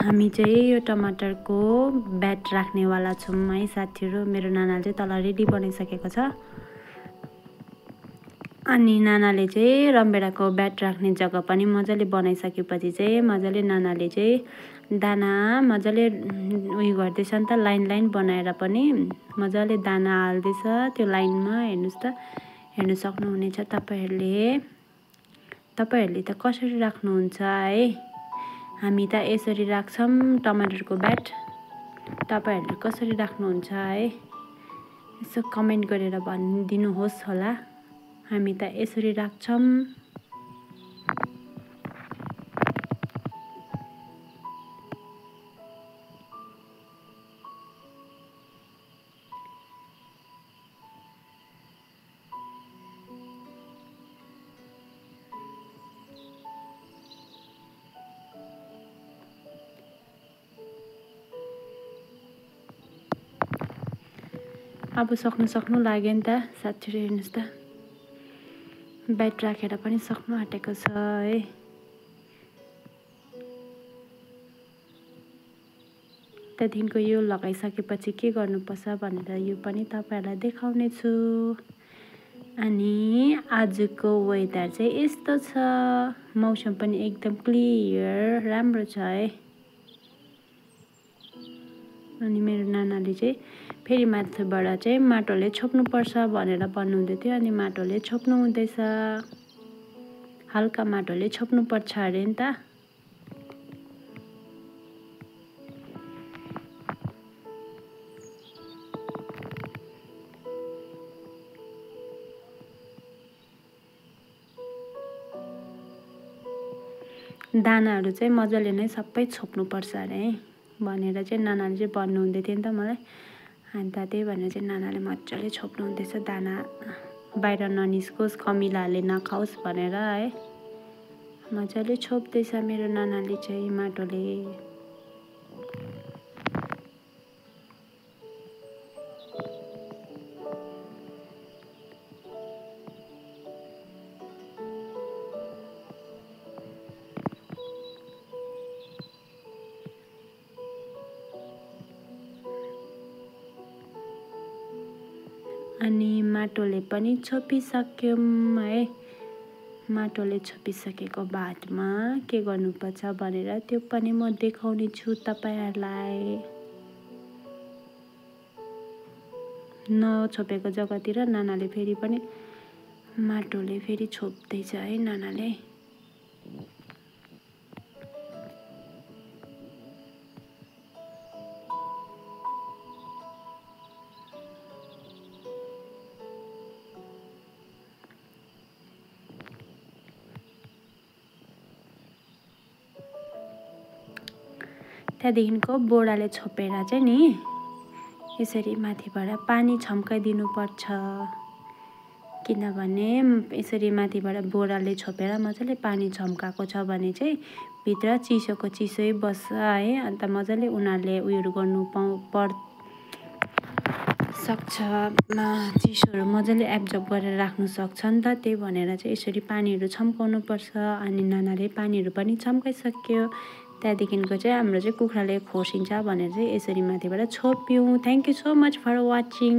हामी चाहिँ यो टमाटरको ब्याट राख्नेवाला छौँ है साथीहरू। मेरो नानाले चाहिँ तल रेडी बनाइसकेको छ। अनि नानाले चाहिँ रमभेडाको ब्याट राख्ने जग्गा पनि मजाले बनाइसकेपछि चाहिँ मजाले नानाले चाहिँ दाना मजाले उयो गर्दैछ नि त, लाइन लाइन बनाएर पनि मजाले दाना हाल्दैछ त्यो लाइनमा। हेर्नुहोस् त, हेर्नु सक्नुहुनेछ तपाईँहरूले त कसरी राख्नुहुन्छ है। हामी त यसरी राख्छौँ टमाटरको ब्याट। तपाईँहरूले कसरी राख्नुहुन्छ है, यसो कमेन्ट गरेर भनिदिनुहोस् होला। हामी त यसरी राख्छौँ। अब सक्नु लाग्यो नि त साथीहरू। हेर्नुहोस् त, ब्याट राखेर पनि सक्नु आँटेको छ है। त्यहाँदेखिको यो लगाइसकेपछि के गर्नुपर्छ भनेर यो पनि तपाईँहरूलाई देखाउने छु। अनि आजको वेदर चाहिँ यस्तो छ, मौसम पनि एकदम क्लियर राम्रो छ है। अनि मेरो नानाले चाहिँ फेरि माथिबाट चाहिँ माटोले छोप्नुपर्छ भनेर भन्नुहुँदै थियो। अनि माटोले छोप्नु हुँदैछ, हल्का माटोले छोप्नुपर्छ अरे नि त। दानाहरू चाहिँ मजाले नै सबै छोप्नुपर्छ अरे है भनेर चाहिँ नानाले चाहिँ भन्नुहुँदै थियो नि त मलाई। अन्त त्यही भनेर चाहिँ नानाले मजाले छोप्नु हुँदैछ, दाना बाहिर ननिस्कोस्, कमिलाले नखाओस् भनेर है। मजाले छोप्दैछ मेरो नानाले चाहिँ माटोले। अनि माटोले पनि छोपिसक्यौँ है। माटोले छोपिसकेको बादमा के गर्नुपर्छ भनेर त्यो पनि म देखाउने छु तपाईँहरूलाई। नछोपेको जग्गातिर नानाले फेरि पनि माटोले फेरि छोप्दैछ है नानाले। त्यहाँदेखिको बोराले छोपेर चाहिँ नि यसरी माथिबाट पानी छम्काइदिनुपर्छ। किनभने यसरी माथिबाट बोराले छोपेर मजाले पानी छम्काएको छ भने चाहिँ भित्र चिसोको चिसै बस्छ है। अन्त मजाले उनीहरूले उयोहरू गर्नु सक्छ, चिसोहरू मजाले एब्जर्ब गरेर राख्नु सक्छ नि त। त्यही भनेर चाहिँ यसरी पानीहरू छम्काउनु पर्छ। अनि नानाले पानीहरू पनि छम्काइसक्यो। त्यहाँदेखिको चाहिँ हाम्रो चाहिँ कुखुराले खोर्सिन्छ भनेर चाहिँ यसरी माथिबाट छोप्यौँ। Thank you so much for watching.